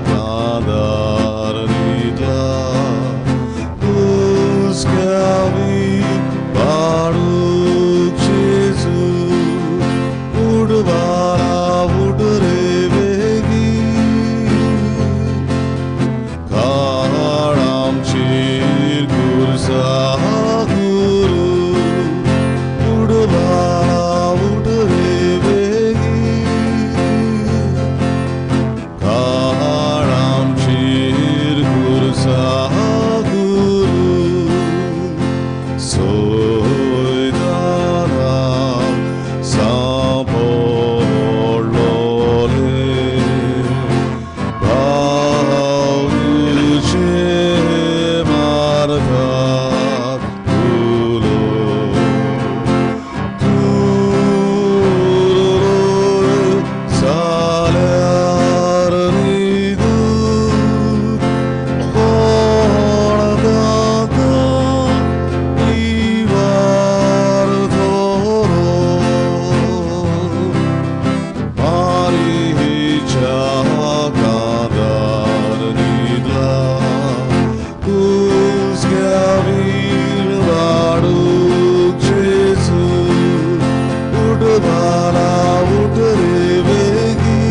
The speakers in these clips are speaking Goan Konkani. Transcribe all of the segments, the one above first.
कांदार न्हिदला कुस्क्यावीर बाळूक जेजू उडवारा उड रे वेगी काळ आमचेर गुरसा गुरू उडवारा उड रे वेगी काळ आमचेर गुरसा गुरू सोयदाराक सांपडलो रे भाव तुजे मार्गार उलो तूं जाल्यार न्हिदू कोण गाता निवार धरो मारीच्या कांदार न्हिदला कुस्क्यावीर वाडूक जेजू उडवाला उठ रे वेगी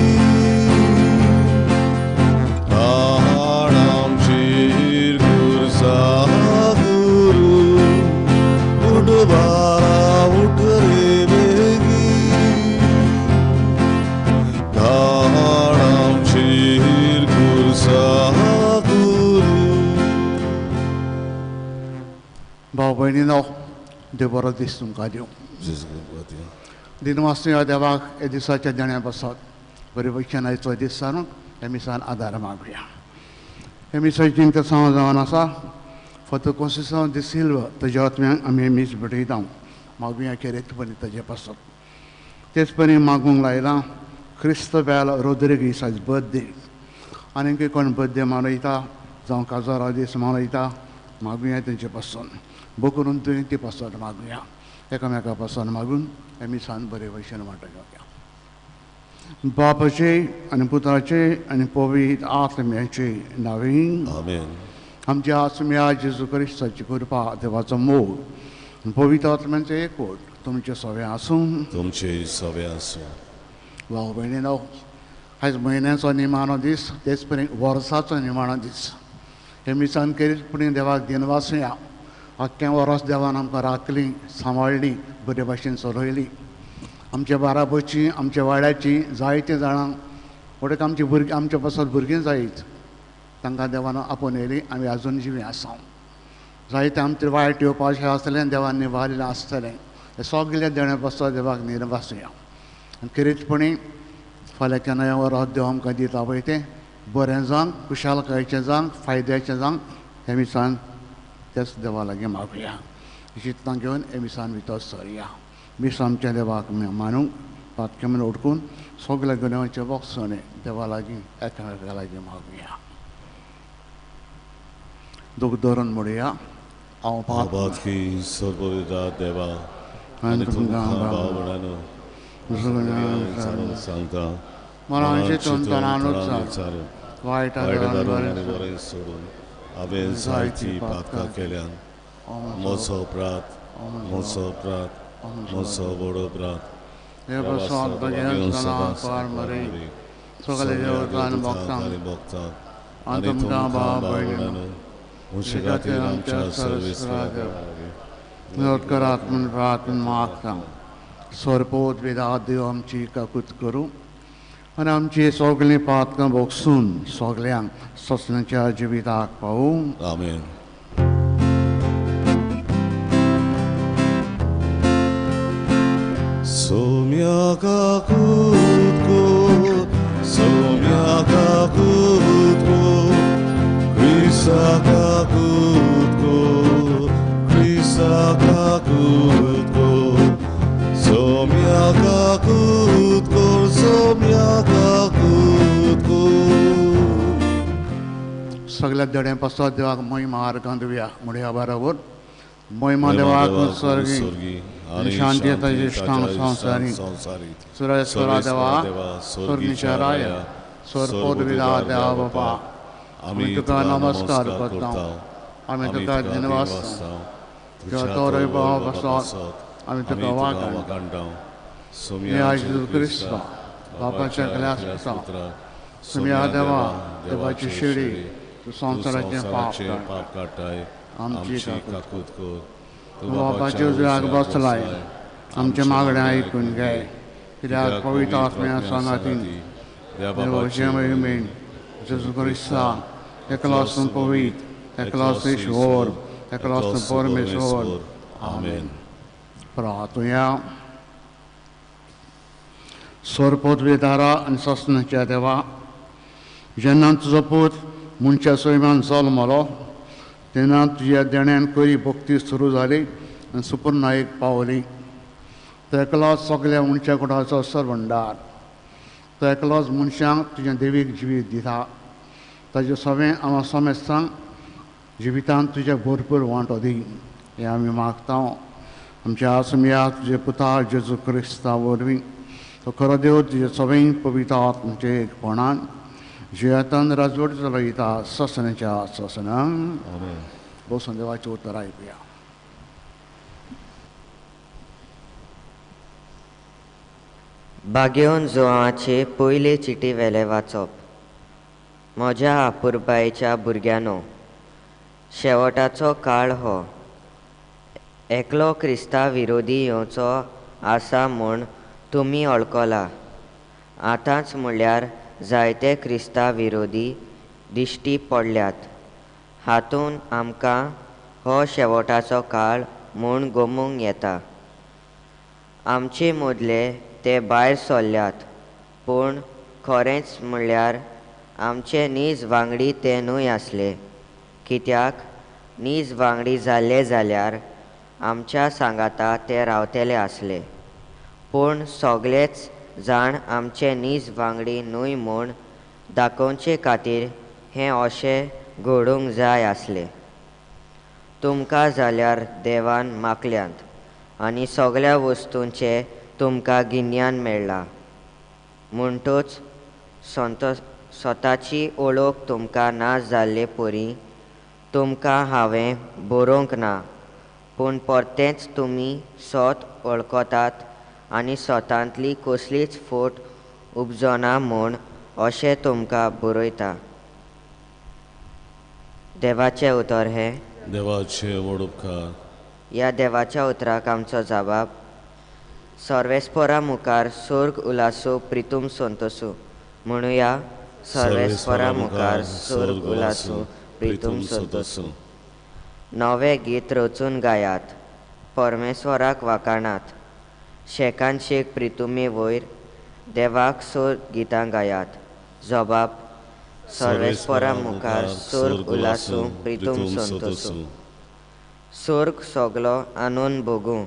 काळ आमचेर गुरसा गुरू उडवाला उठ रे वेगी काळ आमचेर गुरसा गुरू. भाव भयणीनो देव बरो दीस तुमकां दिवं. दिनवासया देवाक हे दिसाच्या देण्या पासत बरे भशेन आयचो दीस सारून ह्या मिसान आदार मागुया. हे मिसाची चिंतसांव जावन आसा फक्त कोन्सिसांव दी सिल्व ताज्या आत्म्यांक आमी मीस भेटयता मागुया केरेतपणी ताजे पासत. तेच परी मागूंक लायलां क्रिस्तबेल रोद्रिगीस आयज बर्थडे आनीकय कोण बर्थडे मनयता जावं काजारा दीस मनयता मागुया तेंचे पासून बोकरून तुवें ती पासत मागुया एकामेका पासून मागून हे मिसान बरे भशेन वांटो घेवया. बापाचे आनी पुताचे आनी पवित्र आत्म्याचे नांवान आमेन. आमच्या आत्म्या जेजू क्रिस्ताची कृपा देवाचो मोग आनी पवित्र आत्म्यांचो एकवट तुमचे सगळें आसूं. तुमचे सगळें आसूं. भाव भयणीनो आयज म्हयन्याचो निमाणो दीस तेच परी वर्साचो निमाणो दीस. हे मिसान केरीतपणी देवाक दिनवासुया. आख्खें वर्स देवान आमकां राखली सांबाळ्ळी बरे भाशेन चलयली. आमच्या बाराबरची आमच्या वाड्याची जायतीं जाणां वटेक आमची भुरगीं आमच्या पासत भुरगीं जायत तांकां देवान आपोवन येयली आमी आजून जिवीं आसा. जायते आमचे वायट येवपाचें आसतलें देवान निवारिल्लें आसतलें हें सगळें देणे पासत देवाक निर्वासुया. आनी खेरीतपणी फाल्यां केन्ना वर्स देव आमकां दिता पळय तें बरें जावंक खुशालकायेचें जावंक फायद्याचें जावंक हें मिसान तेच देवा लागीं मागुया. चिंतनां घेवन हे मिसान भितर सरया. मीस आमच्या देवाक मानूंक पातकें म्हणून उडकून सगल्या गुन्यांवाचें बोगसणें देवा लागीं एकामेका लागीं मागुया. दूख धरून म्हणुया हांव पातकी सर्वविधा देवा आनी तुमकां भाव भयणांनो सांगता मनाचे चिंतनानूच वायट आनी बरें सोडून हांवें जायतीं पातकां केल्यान. म्हजो अपराध म्हजो अपराध म्हजो व्हड अपराध. भोगतांक आनी तुमकां भाव भयणांनो म्हजे खातीर आमच्या सर्वेस्परा देवा विनोद करात म्हूण प्रार्थना मागता. सोरपोत विदा देव आमची काकूत करूं आनी आमची सगळीं पातकां भोगसून सगल्यांक सोसण्याच्या जिविताक पावूं. आमेन. सोम्या काकूत कर सोम्या काकूत कर क्रिस्ता काकूत कर क्रिस्ता काकूत कर सोम्या काकूत कर सोम्या काकूत कर. सगळ्या देड्यां पासत देवाक महिमा अर्गां दिवया म्हणया बरोबर. महिमा देवाक स्वर्गी आनी शांती ताजे इश्टांक संवसारी. सुरेश्वरा देवा स्वर्गीच्या राया सोरपोदविदा देवा बापा, आमी तुका नमस्कार करता, आमी तुका दिनवास तुज्या तोरय बाबा पासत आमी तुका वाखाणटा. सुमिया जेजू क्रिस्ता बापाच्या एकल्याच पुता, सुमिया देवा देवाची शिडी, तूं संवसाराचें पाप काडटाय, आमची काकूत कर. तूं बापाच्या उजव्याक बसलाय, आमचें मागणें आयकून घे, कित्याक पवित्र आत्म्या सांगातीन देवाचे महिमेन जेजू क्रिस्ता एकलो आसून पवित्र, एकलो आसून ईश्वर, एकलो आसून परमेश्वर. आमेन. प्रार्थुया. सोरपोदवेदारा आनी सासणाच्या देवा, जेन्ना तुजो पूत मनशा सैमान जल्मलो तेन्ना तुज्या देण्यान करी भक्ती सुरू जाली आनी सुपुर्णायेक पावली. तो एकलोच सगल्या मनशा कुटाचो सरभंडार, तो एकलोच मनशांक तुज्या देवीक जिवीत दिता. ताजे सगळें आमकां समेस्तांक जिवितांत तुज्या भरपूर वांटो दी हें आमी मागता. आमच्या आसमिया तुजे पुता जेजू क्रिस्ता वरवीं, तो खरो देव तुजे सगळें पवित्र आत्म्याचे एकपणान जियेतान राजवट चलयता ससनाच्या ससनांक. बसून देवाचें उतर आयकुया. बागेवन जुवांचे पयले चिटी वेले वाचप. म्हज्या आपुरबायेच्या भुरग्यांनो, शेवटाचो काळ हो. एकलो क्रिस्ता विरोधी येवचो आसा म्हूण तुमी वळखला. आतांच म्हळ्यार जायते क्रिस्ता विरोधी दिश्टी पडल्यात. हातूंत आमकां हो शेवटाचो काळ म्हूण गमूंक येता. आमचे मदले ते भायर सरल्यात, पूण खरेंच म्हळ्यार आमचे नीज वांगडी ते न्हय आसले. कित्याक नीज वांगडी जाल्ले जाल्यार आमच्या सांगाता ते रावतले आसले. पूण सगळेच जाण आमचे नीज वांगडी न्हय म्हूण दाखोवचे खातीर हें अशें घडूंक जाय आसलें. तुमकां जाल्यार देवान मागल्यांत आनी सगळ्या वस्तूंचें तुमकां गिन्यान मेळ्ळां. म्हणटूच स्वताची ओळख तुमकां ना जाल्ले परी तुमकां हांवें बरोवंक ना, पूण परतेंच तुमी स्वत वळखतात आनी स्वतांतली कसलीच फट उपजना म्हूण अशें तुमकां बरयता. देवाचें उतर हें. देवाचें व्हड उपकार. ह्या देवाच्या उतराक आमचो जबाब. सर्वेस्परा मुखार सोर्ग उलासो प्रितूम संतोसू. म्हणुया, सर्वेस्परा मुखार सोर्ग उलासो प्रितूम संतोसू. नवें गीत रचून गायात, परमेश्वराक वाखाणात. शेकान शेक प्रितुमे वयर देवाक सोर गितां गायात. जबाब, सर्वेस्परा मुखार सोर्ग उलासू प्रितूम संतोसू. सोर्ग सगलो आनंद भोगूं,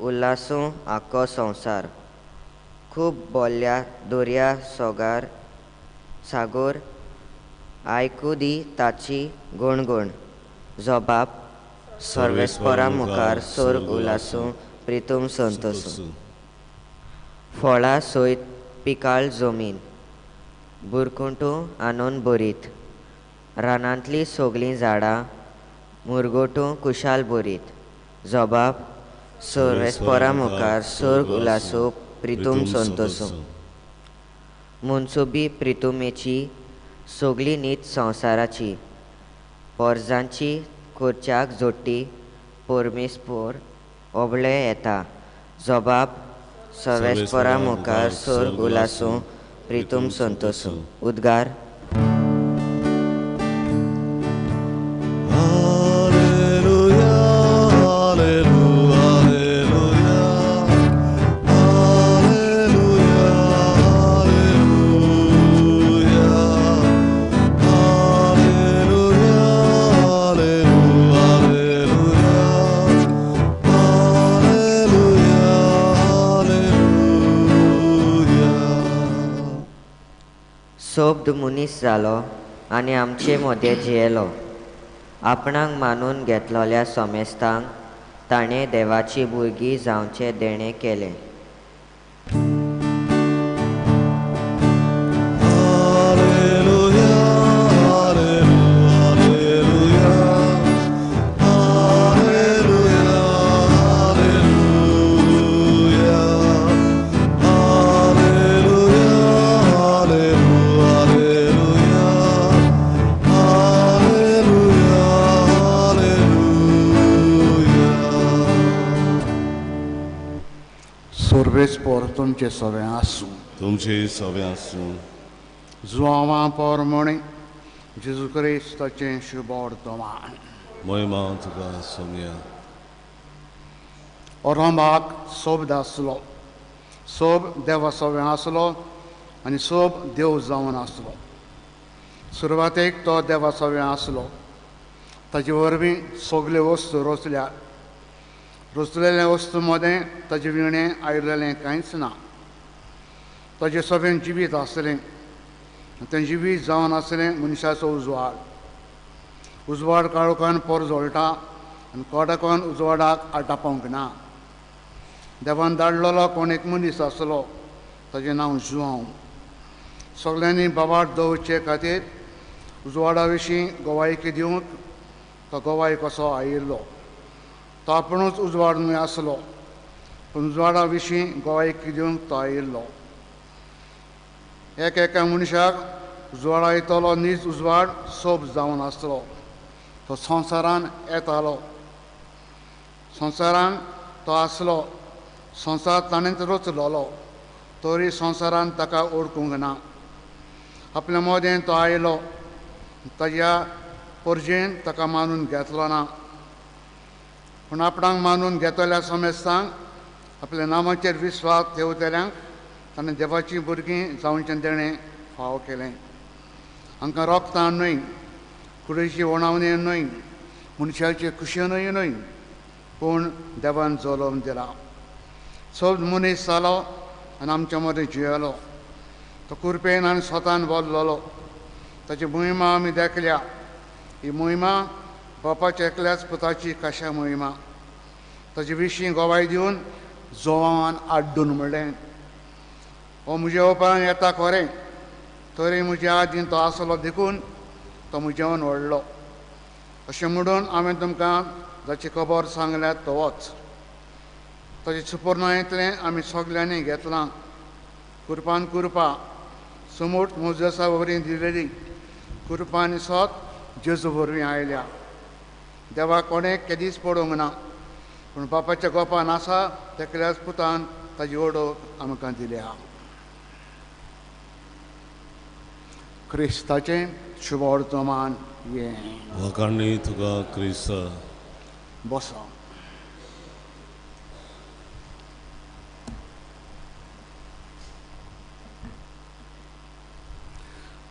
उल्हासूं आख्खो संवसार. खूब बोल्ल्या दर्या सोगार सागोर, आयकूं दी ताची गुणगुण. जबाब, सर्वेस्परा मुखार सोर्ग उल्हासूं प्रितूम संतोसू. फळां सयत पिकाळ जमीन, बुरकुंटू आनंद भरीत. रानांतलीं सगळीं झाडां मुरगोटू कुशाल भरीत. जबाब, सर्वेस्परा मुखार सोर्ग उल्हासू प्रितूम संतोसू. मनसुबी प्रितुमेची सगळी नीत संवसाराची, पोरजांची कोरच्याक जोडटी परमेस्पोर ओबळे येता. जबाब, सर्वेस्परा मुखार सोर्ग उल्हासूं प्रितूम संतोसू. उद्गार. सोब्द मनीस जालो आनी आमचे मदें जियेलो. आपणाक मानून घेतलेल्या समेस्तांक ताणें देवाची भुरगीं जावचें देणें केलें. सोर्बेस्पोर तुमचे सवें आसूं. तुमचे सवें आसूं. जुआंवा पोरमोणे जेजू क्रिस्ताचें शुभवर्तमान. महिमा तुका सोम्या. ओरंबाक सोब आसलो, सोब देवा सवें आसलो आनी सोब देव जावन आसलो. सुरवातेक तो देवा सवें आसलो. ताजे वरवीं सगल्यो वस्तू रचल्या. रचलेले वस्तू मदें ताजे विणें आयिल्लें कांयच ना. ताजे सवें जिवीत आसलें, तें जिवीत जावन आसलें मनशाचो उजवाड. उजवाड काळोखान पोर जळटा आनी कोडाकोन उजवाडाक आटापोवंक ना. देवान धाडलेलो कोण एक मनीस आसलो, ताजें नांव जुआंव. सगल्यांनी बाबार दवरचे खातीर उजवाडा विशीं गवायकी दिवंक तो गवाय कसो आयिल्लो. तो आपुणूच उजवाड न्हय आसलो, पूण उजवाडा विशीं गवायकी दिवंक तो आयिल्लो. एक एका मनशाक उजवाडा येतलो नीज उजवाड सोब जावन आसलो. तो संवसारान येतालो, संवसारान तो आसलो, संवसार ताणेंच रचलोलो, तरी संवसारान ताका ओळखूंक ना. आपल्या मदें तो आयलो, ताज्या परजेन ताका मानून घेतलो ना. पूण आपणाक मानून घेतल्या समेस्तांक, आपल्या नामाचेर विस्वास ठेवतल्यांक ताणें देवाचीं भुरगीं जावचें देणें फावो केलें. हांकां रोगतां न्हय, कुडीची वणावणी न्हय, मनशाचे खुशेनूय न्हय, पूण देवान जल्म दिला. सोब मनीस जालो आनी आमच्या मदें जियेलो. तो कुरपेन आनी स्वतान बदललो. ताची मोहिमा आमी देखल्या. ही मोहिमा बापाच्या एकल्याच पुताची कशा मोहिमा. ताचे विशीं गवाय दिवन जोवान आड्डून म्हणलें, हो म्हज्या उपरांत येता खरें, तरी म्हज्या आदीं तो आसलो देखून तो म्हज्यावन व्हडलो. अशें म्हणून हांवें तुमकां जाची खबर सांगल्या तोच. ताचे सुपर्णांतलें आमी सगल्यांनी घेतलां. कुरपान कुरपा समूट मोजसा वरवीं दिलेली कुरपा आनी सोत जेजू वरवीं आयल्या. देवाक कोणें केदीच पडूंक ना, पूण बापाच्या गोपान आसा तेकल्याच पुतान ताजी ओडोक आमकां दिल्या. क्रिस्ताचें शुभवर्तमान हें. वखाणी तुका क्रिस्ता. बसा.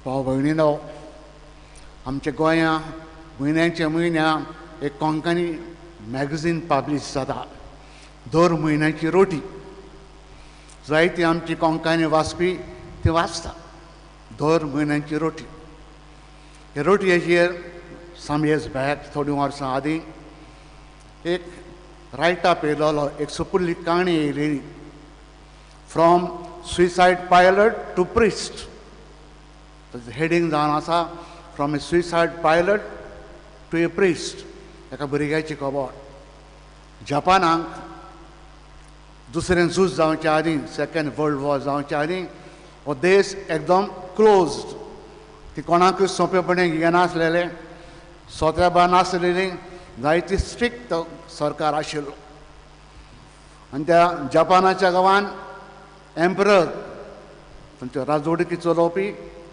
भाव भयणीनो, आमच्या गोंया म्हयन्याच्या म्हयन्या एक कोंकणी मॅगझीन पब्लीश जाता, दर म्हयन्याची रोटी. जायती आमची कोंकणी वाचपी ती वाचता दर म्हयन्याची रोटी. हे रोटयेचेर सम इयर्स बॅक, थोडीं वर्सां आदीं एक रायटअप येयलोलो, एक सुपुल्ली काणी येयलेली, from suicide pilot to priest. ताचें हेडींग जावन आसा from a suicide pilot to a priest. एका भुरग्याची खबर. जपानाक दुसरें झूज जावचे आदीं, सेकंड वर्ल्ड वॉर जावचे आदीं, हो देश एकदम क्लोज्ड. ती कोणाकूय सोंपेपणी घेनासलेले, सोत्याबा नासलेली, जायती स्ट्रिक्ट सरकार आशिल्लो. आनी त्या जपानाच्या गांवान एम्परर, तांच्यो राजवडकी चलोवपी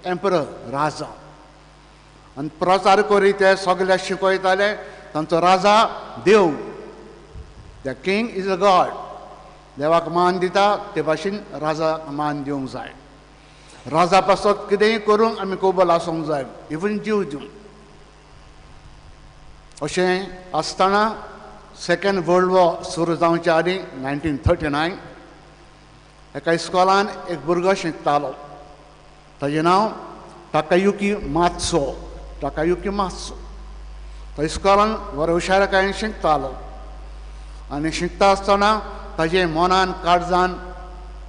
एम्परर राजा, आनी प्रचार करी ते सगळे शिकयताले तांचो राजा देव. The king is a god. देवाक मान दिता ते भाशेन राजाक मान दिवंक जाय. राजा पासत कितेंय करूंक आमी कबल आसूंक जाय, इवन जीव दिवंक. अशें आसतना सेकंड वर्ल्ड वॉर सुरू जावचे आदीं 1939 एका इस्कॉलान एक भुरगो शिकतालो. ताजें नांव टाकायुकी मात्सो. टाकायुकी मात्सो तो इस्कॉलान बरो हुशारकायेन शिकतालो आनी शिकता आसतना ताजें मनान काळजान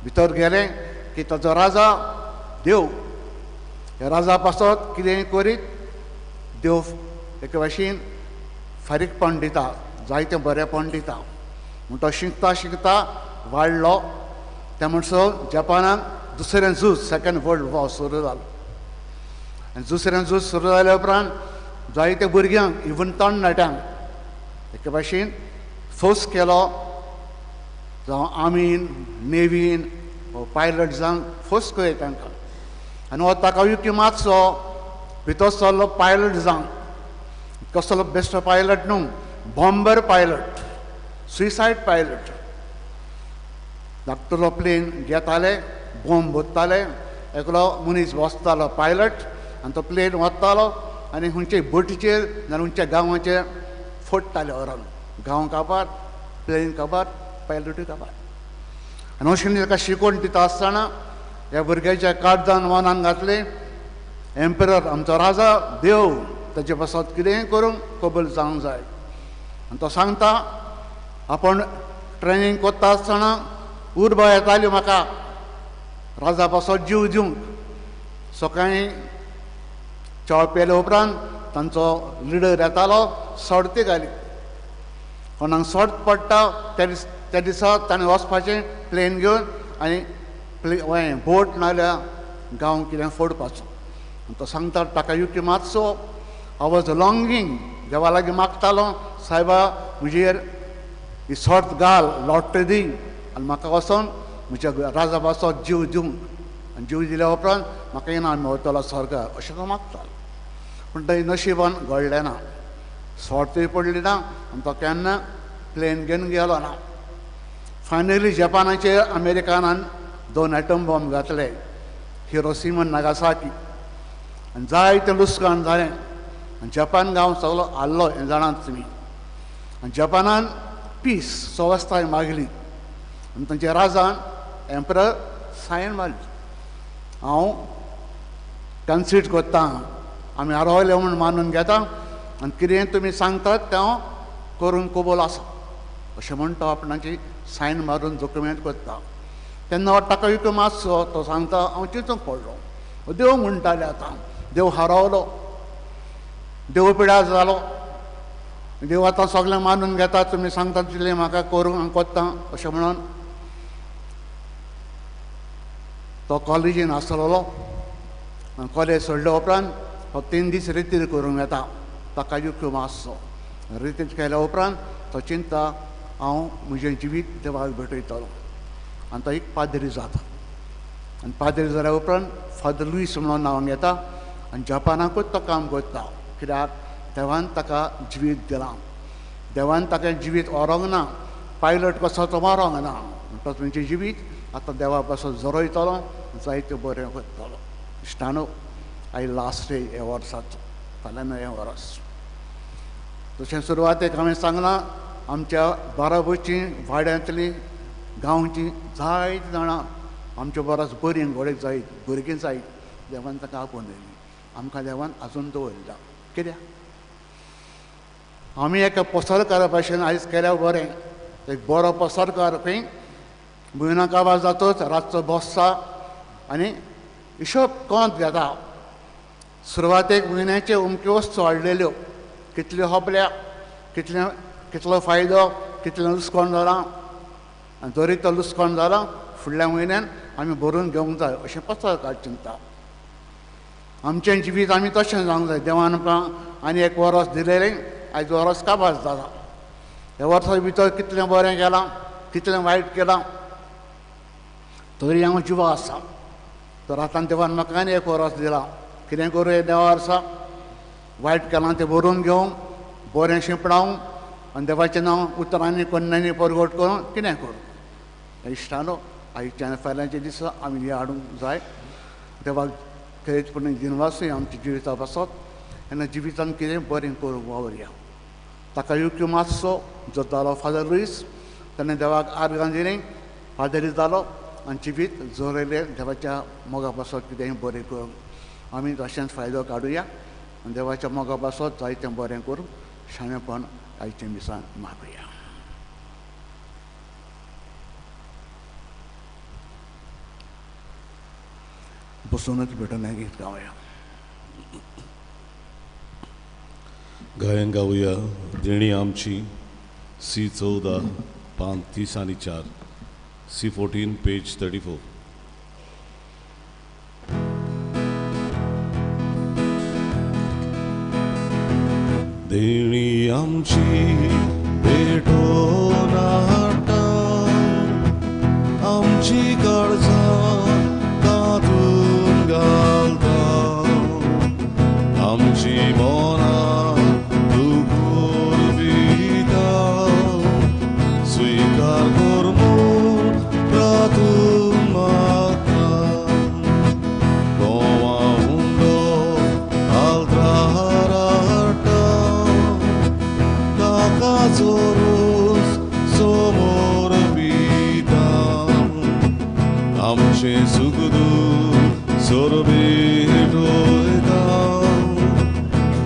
भितर गेलें की ताजो राजा देव. ह्या राजा पासत कितेंय करीत देव एके भाशेन फारीकपण दिता, जायतें बरेंपण दिता. म्हूण तो शिकता शिकता वाडलो. त्या म्हणसर जपानान दुसरें झूज, सेकंड वर्ल्ड वॉर सुरू जालो. आनी दुसरें झूज सुरू जाल्या उपरांत जायते भुरग्यांक, इवन तरणाट्यांक एके भाशेन फोर्स केलो जावं आर्मीन नेव्हीन पायलट जावन फोर्स करय तांकां. आनी हो ताकायुकी मातसो भितर सरलो पायलट जावन, कसलो बेस्ट पायलट न्हू, बॉम्बर पायलट, सुसायड पायलट. धाकटुलो प्लेन घेताले, बॉम्ब भरताले, एकलो मनीस बसतालो पायलट आनी तो प्लेन वतालो आनी खंयचे बोटीचेर जाल्यार खंयच्या गांवाचेर फोडटाले व्हरोन. गांव काबार, प्लेन काबार, पायलटूय काबार. आनी अशें ताका शिकोवन दिता आसतना ह्या भुरग्याच्या काळजान मनान घातलें, एम्परर आमचो राजा देव, ताचे पासत कितेंय करूंक कबूल जावंक जाय. आनी तो सांगता आपूण ट्रेनींग करता आसतना उर्बा येताली म्हाका राजा पासत जीव दिवंक. सकाळीं च्या पेले उपरांत तांचो लिडर येतालो, सोडती घाली, कोणाक सोड पडटा त्या दिसा ताणें वचपाचें प्लेन घेवन आनी बोट नाजाल्यार गांव कितें फोडपाचो. आनी तो सांगता ताकायुकी मातसो I was longing, देवा लागीं मागतालो, सायबा म्हजेर ही सोर्त घाल, लॉटरी दी आनी म्हाका वचोन म्हज्या राजा पासत जीव दिवंक, आनी जीव दिल्या उपरांत म्हाका इनाम मेळटलो स्वर्गार, अशें तो मागतालो. पूण तें नशिबान घडलें ना, सोर्तूय पडली ना आनी तो केन्ना प्लेन घेवन गेलो ना. फायनली जपानाचेर अमेरिकनान 2 एटम बॉम्ब घातले, हिरोशिमा नागासाकी, आनी जायतें लुकसाण जालें. आनी जपान गांव सगलो हाल्लो हें जाणात तुमी. आनी जपानान पीस सवस्ताय मागली आनी तांच्या राजान एम्परर सायन मारली, हांव कन्सीड करता, आमी हरवले म्हूण मानून घेता आनी कितें तुमी सांगतात तें हांव करूंक कबूल आसा, अशें म्हण तो आपणाची सायन मारून डॉक्युमेंट करता. तेन्ना हो ताकायुकी मातसो तो सांगता हांव चिंतूंक पडलो, देव म्हणटाले आतां देव हरवलो, देव पिडा जालो, देव आतां सगळें मानून घेता, तुमी सांगता तितलें म्हाका करूंक हांव करता, अशें म्हणून तो कॉलेजीन आसलेलो. आनी कॉलेज सोडल्या उपरांत तो 3 दीस रितीर करूंक येता ताकायुकी मातसो. रितीर केल्या उपरांत तो चिंता हांव म्हजें जिवीत देवाक भेटयतलो. आनी तो एक पाद्री जाता. आनी पाद्री जाल्या उपरांत फादर लुईस म्हणून नांव घेता आनी जपानाकूच तो काम करता, कित्याक देवान ताका जिवीत दिलां, देवान ताका जिवीत व्हरूंक ना, पायलट कसो तो मारोंक ना, म्हणटच तुमचें जिवीत आतां देवा पासून जरयतलो, जायतें बरें करतलो. इश्टानो, आयज लास्ट डे ह्या वर्साचो, फाल्यां न्हय हें वर्स. तशें सुरवातेक हांवें सांगलां, आमच्या बाराबोरचीं वाड्यांतलीं गांवचीं जायतीं जाणां आमच्या बरोच बरीं घोडेक जायत, भुरगीं जायत, देवान ताका आपोवन दिली, आमकां देवान आजून दवरला. कित्याक आमी एका पसरकारा भाशेन आयज केल्यार बरें. एक बरो पसरकार खंय म्हयनो काबार जातच रातचो बसता आनी हिशोब कोंत घेता. सुरवातेक म्हयन्याचे अमक्यो वस्तू हाडलेल्यो, कितल्यो सोंपल्या, कितले कितलो फायदो, कितलें लुकसाण जालां, आनी जरी तो लुकसाण जालां फुडल्या म्हयन्यान आमी भरून घेवंक जाय, अशें पसरकार चिंता. आमचें जिवीत आमी तशें जावंक जाय. देवान आमकां आनी एक वरस दिलेलें, आयज वरस काबार जालां. ह्या वर्सा भितर कितलें बरें केलां, कितलें वायट केलां, तरी हांव जिवा आसा. तर आतां देवान म्हाका आनी एक वरस दिलां, कितें करूं हे देवा वर्सा? वायट केलां तें बरोवन घेवंक, बरें शिंपडावंक आनी देवाचें नांव उतरांनी कोन्न्यांनी परगट करूंक कितें करूं? इश्टानो, आयच्या फाल्यांच्या दिसा आमी हें हाडूंक जाय. देवाक खेरीतपणी दिनवासूय आमच्या जिविता पासत, तेन्ना जिवितान कितें बरें करूंक वावरया. ताकायुकी मातसो जो जालो फादर लुईस, ताणें देवाक आर्गां दिलीं, फादरी जालो आनी जिवीत जोरयलें देवाच्या मोगा पासत कितेंय बरें करूंक. आमी तशेंच फायदो काडुया आनी देवाच्या मोगा पासत जायतें बरें करूंक शाणेपण आयचें मिसान मागुया. बसूनच भेटून गीत गावया. गायन गावया देणी आमची, सी 14 पान 30 आनी 4, सी 14 पेज 34. देणी आमची भेटोन हाडटा, स्वीकार कर म्हूण प्रार्थून मागता गोवा हुंडो आल्त्रार हाडटा ताका जोरूस समोर पिता आमचें सुखदूख सोरबेटोयता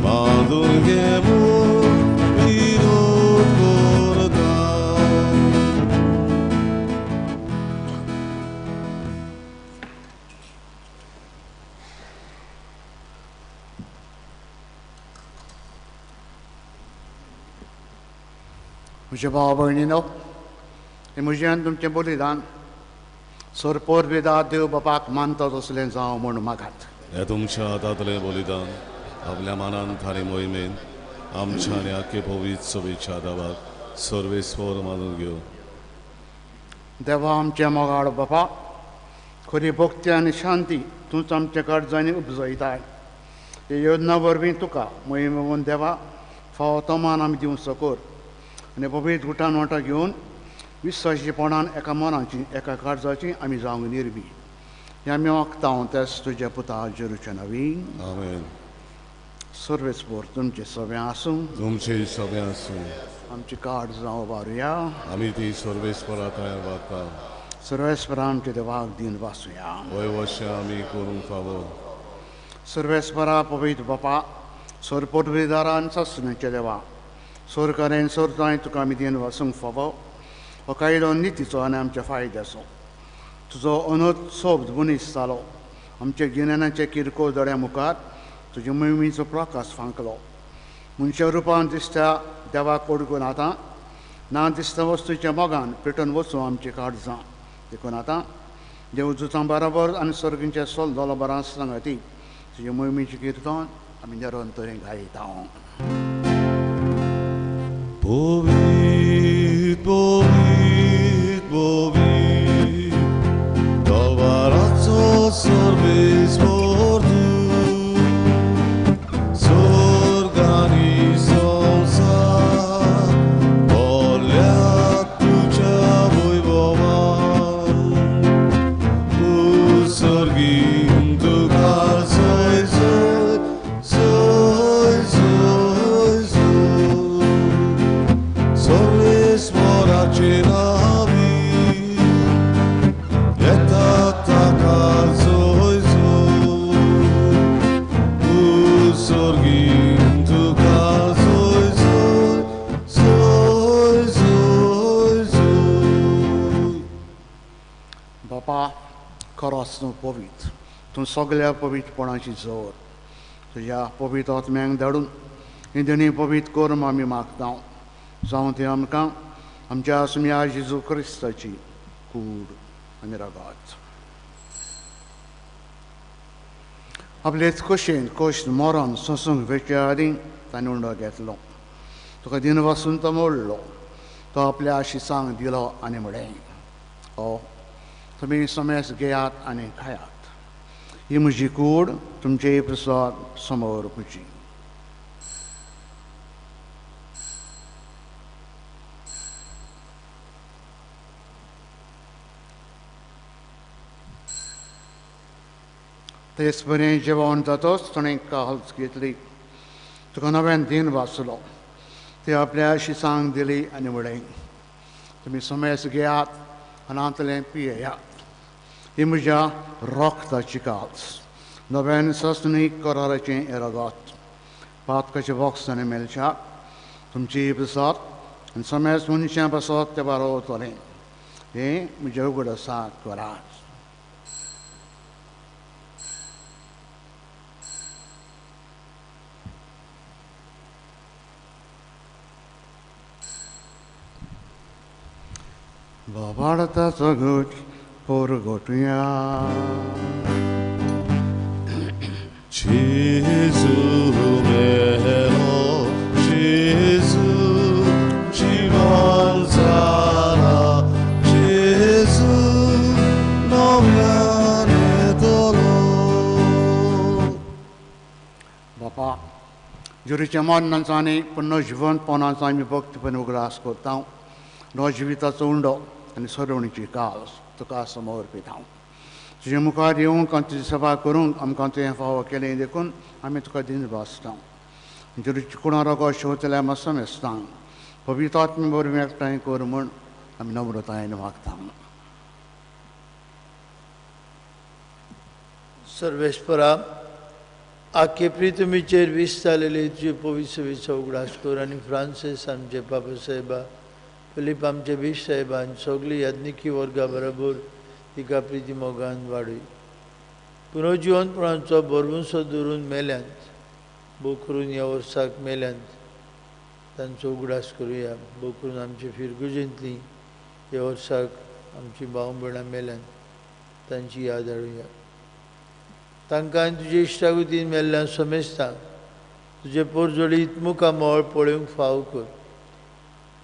बांदून घे म्हूण विनोद करता. म्हज्या भाव भयणीनो, हें म्हजें आनी तुमचें बलिदान सोरपोर वेदा देव बापाक मानता तसलें जावं म्हूण मागात. हें तुमच्या हातांतलें बलिदान आपल्या मनान थारी मोहिमेन आमच्या आनी आख्खे पवित्र सभेच्या देवाक सर्वेस्वर मानून घेवं. देवा आमच्या मोगाळ बापा, खरी भक्ती आनी शांती तूंच आमच्या काळजांनी उपजयताय. हे योजना वरवीं तुका मोहिमेन देवा फावो तो मान आमी दिवंक सकोर आनी पवित्र गुटान वांटो घेवन विश्वासीपणान एका मनाची एका काळजाची आमी जावंक निर्वी. हें आमी मागता तेच तुज्या पुता जेरूच्या नवीन. आमेन. सर्वेस्पर तुमचें सगळें आसूं. तुमचें सगळें आसूं. आमची काळजां उबारुया. आमी ती सर्वेस्परा तयार वागता. सर्वेस्परा आमच्या देवाक दिन वासुया. वय वशें आमी करूंक फावो. सर्वेस्परा पवित्र बापा, सोरपोटवेदारा आनी सासण्याच्या देवा, सोरकारेन सोरताय तुका आमी दिन वासूंक फावो. हो कायदो नितीचो आनी आमच्या फायद्याचो. तुजो अनोत सोब मनीस जालो, आमच्या गिन्यानाच्या किरकोळ दोळ्या मुखार तुज्या मोहिमेचो प्रकाश फांकलो. मनशा रुपान दिसता देवाक ओडकून आतां ना दिसता वस्तूच्या मोगान पेटून वचूं आमची काळजां. देखून आतां देवजुतां बराबर आनी सर्गींच्या सोल दोलो बरां सांगाती तुज्या मोहिमेचें किर्तन आमी निरंतर गायता. पवित्र पवित्र पवित्र दवाराचो सर्वेस्पर तूं, स्वर्ग आनी संवसार भरल्यात तुज्या वैभवान. उत्सर्गीन तुका जय जय जय जय जय सर्वेस्पराचे नांवी येता ताका जय जय. उत्सर्गीन तुका जय जय जय जय जय. बापा, खरोच तूं पवित्र, तूं सगळ्या पवित्रपणाची जोर. तुज्या पवित्र आत्म्यांक धाडून ही देणी पवित्र कर आमी मागता. जावं ती आमकां आमच्या सुम्या जेजू क्रिस्ताची कूड आनी रगत. आपलेच कशेन कश्ट मरण सोंसूंक वेच्या आदीं ताणें उंडो घेतलो. तुका दिन वासून तो मोडलो. तो आपल्या आशिसांक दिलो आनी म्हळें, ओ तुमी समेस घेयात आनी खायात. ही म्हजी कूड तुमचे प्रसाद समोर पुजी. तेच बरें जेवण जातोच ताणें काल्स घेतली. तुका नव्यान दिन वाचलो. ते आपल्या शिसांक दिली आनी म्हळें, तुमी समेस घेयात आनी हांतलें पियेयात. ही म्हज्या रोगताची काल्स, नव्यान ससनीक कराराचें हें रगत. पातकाचें बॉक्स मेळच्या तुमची प्रसाद आनी समेस मनशां पासत तें बारोवतलें. हें म्हजें उगड आसा करात. बाबाडताचो घट पोरगोटुया. जेजू मेलो, जेजू जिवन जाला, जेजू नव्यान येतलो. बापा, जुरीच्या मरणाचो आनी पुनर्जिवंतपणाचो आमी भक्तीपण उगडास करता. नो जिविताचो उंडो आनी सोडवणीची कास तुका समर्पीत हांव. तुजे मुखार येवंक आनी तुजी सभा करूंक आमकां तुवें फावो केलें देखून आमी तुका दिन भासता. चिकुणा रोगो शेवतल्या मसमेस्तांक पवित्र आत्मे वरवीं एकठांय कर म्हूण आमी नम्रतायेन मागता. सर्वेस्परा आखे प्रितमीचेर वीस जालेले तुजे पवित्र उगडास कर आनी फ्रांसीस आमचे बाबा साहेबा, फिलीप आमचे बीश साहेबा आनी सगळी याज्ञिकी वर्गा बरोबर तिका प्रिती मोगान वाडय. पुनर्जिवनपणाचो भरवंसो दवरून मेल्यांत भोव करून ह्या वर्साक मेल्यांत तांचो उगडास करुया. भोव करून आमचे फिरगुजेंतली ह्या वर्साक आमची भाव भयणां मेल्यांत तांची याद हाडुया. तांकां आनी तुजे इश्टागतीन मेल्ल्यान समेस्तांक तुजे पोरजोडीत मुखामळ पळोवंक फाव कर.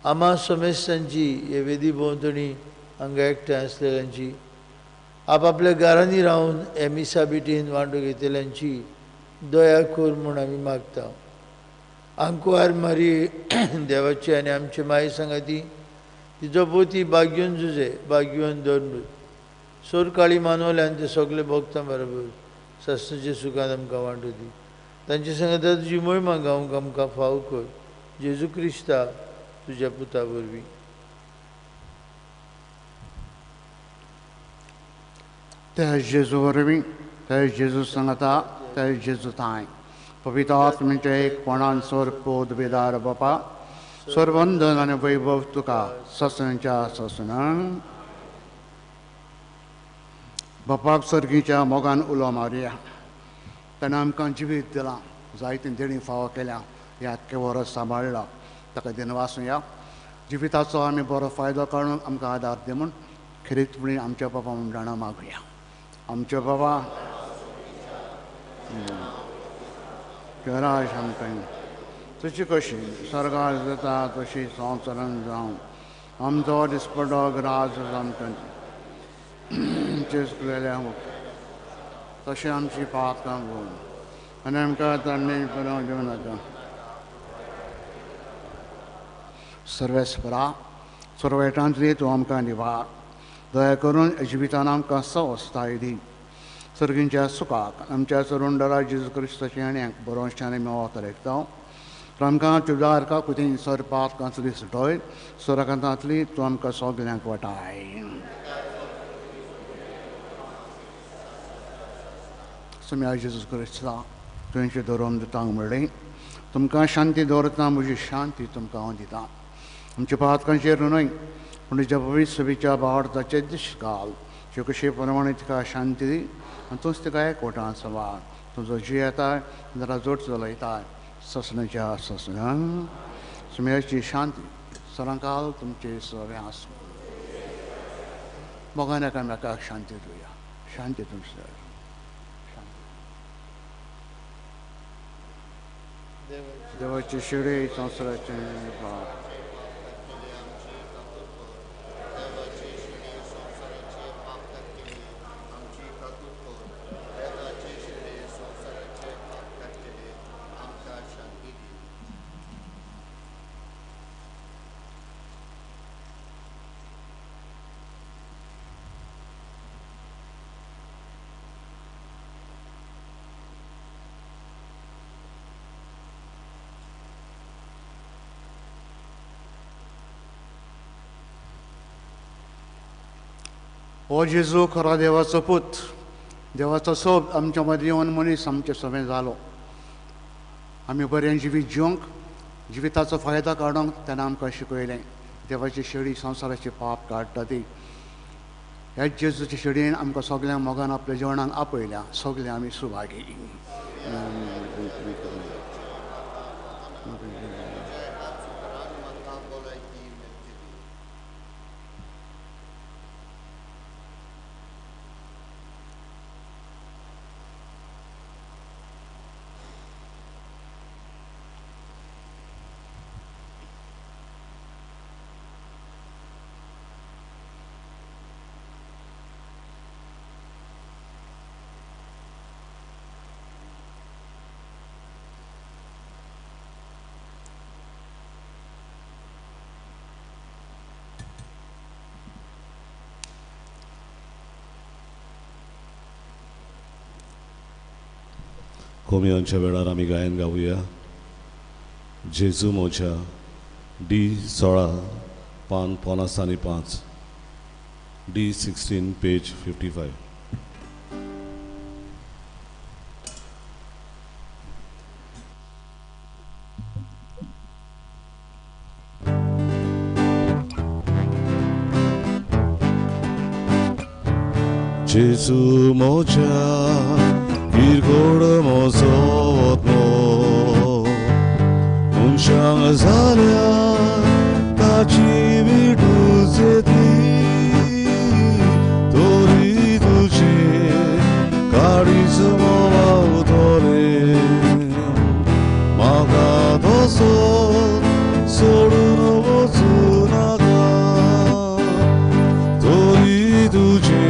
आमा समेस्तांची हे वेदी भोंवतणी हांगा एकठांय आसलेल्यांची, आपआपल्या घरांनी रावन हे मिसा बिटीन वांटो घेतल्यांची दया कर म्हूण आमी मागता. आंकवार मारी देवाची आनी आमचे माये सांगाती तिजो पोती भाग्योन जुजे भाग्योन दोन सोर काळी मानवल्यान ते सगळे भोगता बरोबर सासणाचे सुखान आमकां वांटो दी. तांचे सांगाता तुजी मोहिमा गावंक आमकां फाव कर. जेजू क्रिस्ता तुज्या पुता वरवीं. त्या जेजू वरवीं, त्या जेजू सांगाता, त्या जेजू तांय पवित्र आत्म्याच्या एकपणान सोर पोद बेदार बापा सर्वंदन आनी वैभव तुका ससनाच्या ससनान. बापाक सर्गीच्या मोगान उलो मारुया. ताणें आमकां जिवीत दिलां, जायतीं देणीं फावो केल्या, ह्या आख्खें वरस सांबाळ्ळां, ताका दिनवासुया. जिविताचो आमी बरो फायदो काडून आमकां आदार दी म्हूण खेरीतपणी आमच्या बाबा म्हूण जाणा मागुया. आमच्या बाबा राज आमकां तुजी कशी सर्गार जाता तशी संवसारान जावं. आमचो दिसपडो राज आमकां केलेल्या तशें आमची पातकां घेवन आनी आमकां तांणी बरोवंक दिवं नाका. सर्वेस्परा सर्वेटांतली तूं आमकां निवार दया करून जिवितान आमकां सवस्थाय दी. सर्गींच्या सुखाक आमच्या सरुंडरा जेजू क्रिस्ताच्या आनी बरोवच्यान आमी वावतरेकता. आमकां तुज्या अर्का कुतीन सर पातकांतली सुटय, सोरकांतांतली तूं आमकां सगल्यांक वाटाय. सुम्या जेजू क्रिस्ता तुमचे धरून दितांक म्हणलें, तुमकां शांती दवरता, म्हजी शांती तुमकां हांव दितां. आमच्या पातकांचेर न्हय पूण तुज्या पवित्र सभेच्या भावार्थाचे दीस घाल. कशे प्रमाणे तिका शांती दी आनी तूंच तिका एकवटान सवार तुजो जी येता जरा जोड चलयता ससनाच्या ससनान. सुम्याची शांती सरांकाल तुमचे सगळें आसूं. मोगान एकामेकाक शांती दिवया. शांती तुमचे. देवाची शिडी संवसाराचे पाप. हो जेजू खरो देवाचो पूत, देवाचो सोब आमच्या मदीं येवन मनीस आमचे समें जालो. आमी बरें जिवीत जिवंक, जिविताचो फायदो काडूंक ताणें आमकां शिकयलें. देवाची शेळी संवसाराचे पाप काडटा ती ह्याच जेजूच्या शेळयेन आमकां सगळ्यांक मोगान आपल्या जेवणाक आपयल्या. सगळे आमी सुभागी. कोमियांच्या वेळार आमी गायन गावया. जेजू मोच्या डी 16 पान 55, डी 16 पेज 55. जेजू मोच्या किरकोळ म्हजो आत्मो मनशांक जाल्यार ताची विटूच येतली तरी तुजें काळीज म्होंवावतलें म्हाका तसो सोडून वचूं नाका तरी तुजें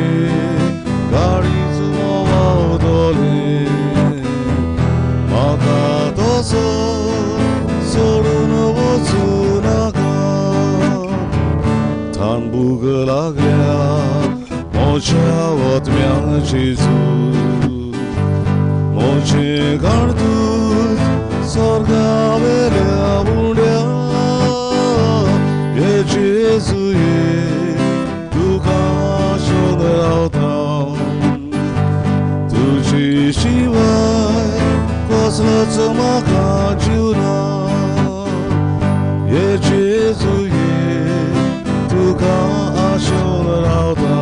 काळीज म्होंवावतलें म्हाका तसो सोडून वचूं नाका. थांबूंक लागल्या म्हज्या आत्म्याक जेजू म्हजें काळतूच स्वर्गावेल्या उंड्या हे जेजू ये तुका आशोन रावता तुजे शिवाय कसलोच म्हाका जीव ना हे जेजू ये तुका आशोन रावता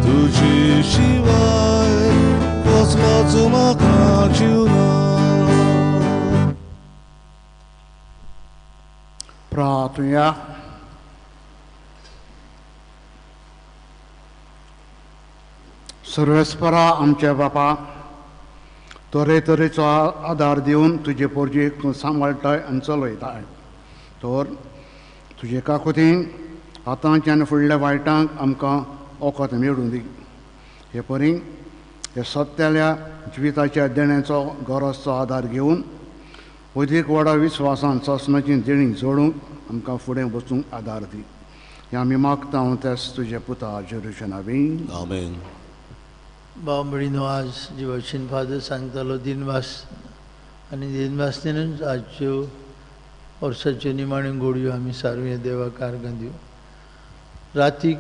तुजे शिवाय कसलोच म्हाका जीव ना. प्रार्थुया. सर्वेस्परा आमच्या बापा तरेतरेचो आदार दिवन तुजे पोरजेक तूं सांबाळटाय आनी चलयताय तर तुजे काकुतीन आतांच्या आनी फुडल्या वायटांक आमकां वखद मेळूं दी. हे परी हे सत्याल्या जिविताच्या देण्याचो गरजचो आदार घेवन अदीक व्हडा विस्वासान ससनाची देणी जोडूंक आमकां फुडें वचूंक आदार दी. हें आमी मागता तेच तुजे पुता जेरुशना नांवान. आमेन. भाव भयणीनो, आज जिवाशीन फादर सांगतालो दिनवास आनी दिनवासनेनूच आजच्यो वर्साच्यो निमाण्यो घोडयो आमी सारुया देवाक आर्गां दिवं. रातीक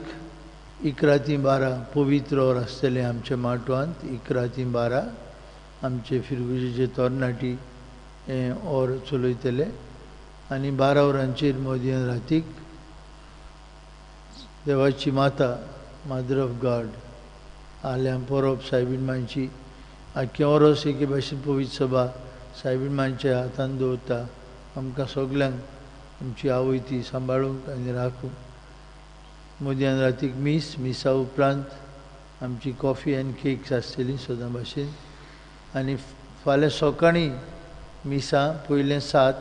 11 ते 12 पवित्र और आसतलें आमच्या माटवांत. 11 ते 12 आमचे फिरगुजेचे तरणाटी हें और चलयतले आनी 12 वरांचेर मदयान रातीक देवाची माता मादर ऑफ गॉड आल्या परब सायबीण मांयची आख्खें ओरोस एके भाशेन पवित्र सभा सायबीण मांयच्या हातान दवरता. आमकां सगल्यांक आमची आवय ती सांबाळूंक आनी राखूंक. मदयान रातीक मीस, मिसा उपरांत आमची कॉफी आनी केक्स आसतली सदां भाशेन. आनी फाल्यां सकाळीं मिसां पयलें 7,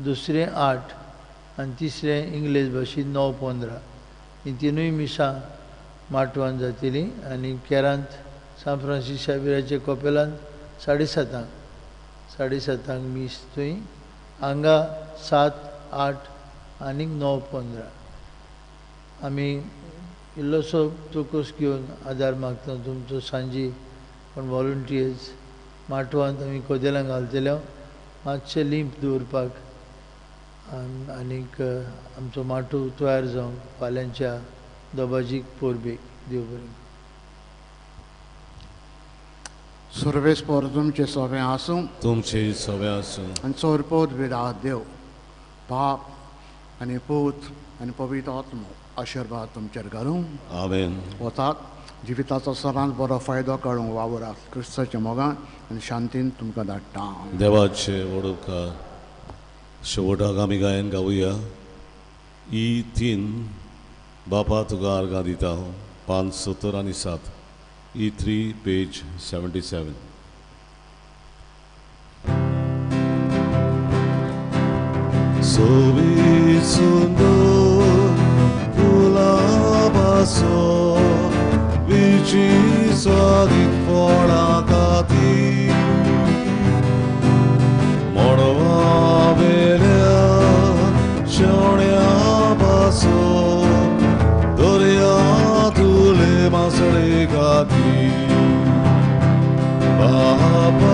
दुसरें 8 आनी तिसरें इंग्लेज भाशेन 9:15 हीं तिनूय मिसां माटवान जातली. आनी केरांत सान फ्रांसीस शाविराच्या कपेलांत 7:30 7:30 मीस थंय, हांगा 7, 8 आनी 9:15. आमी इल्लोसो चौकस घेवन आदार मागता तुमचो. सांजे पण वॉलंटियर्स माटवांत आमी कदेलां घालतले मातशें लिंप दवरपाक आनीक आमचो माटव तयार जावंक फाल्यांच्या दबाजीक परबेक. देव बरें. सर्वेस्पर तुमचे सोबें आसूं, तुमचे सोबें आसूं आनी सोरपोत विदा देव बाप आनी पूत आनी पवित्र आत्मो आशिर्वाद तुमचेर घालूं. आमेन. वतात जिविताचो सदांच बरो फायदो काडूंक वावरात. क्रिस्ताच्या मोगान आनी शांतीन तुमकां धाडटा. देवाचे व्हड उपकार. शेवटाक आमी गायन गावया. ई 3 बापा तुका आर्गां दिता पान 70 आनी 7, ई 3 पेज 77. सोबीत सुंदर फुलां विची स्वादीक फळां खातीर मडवावेल्या शेवण्या पासो दर्या तुले मासळे खातीर बापा.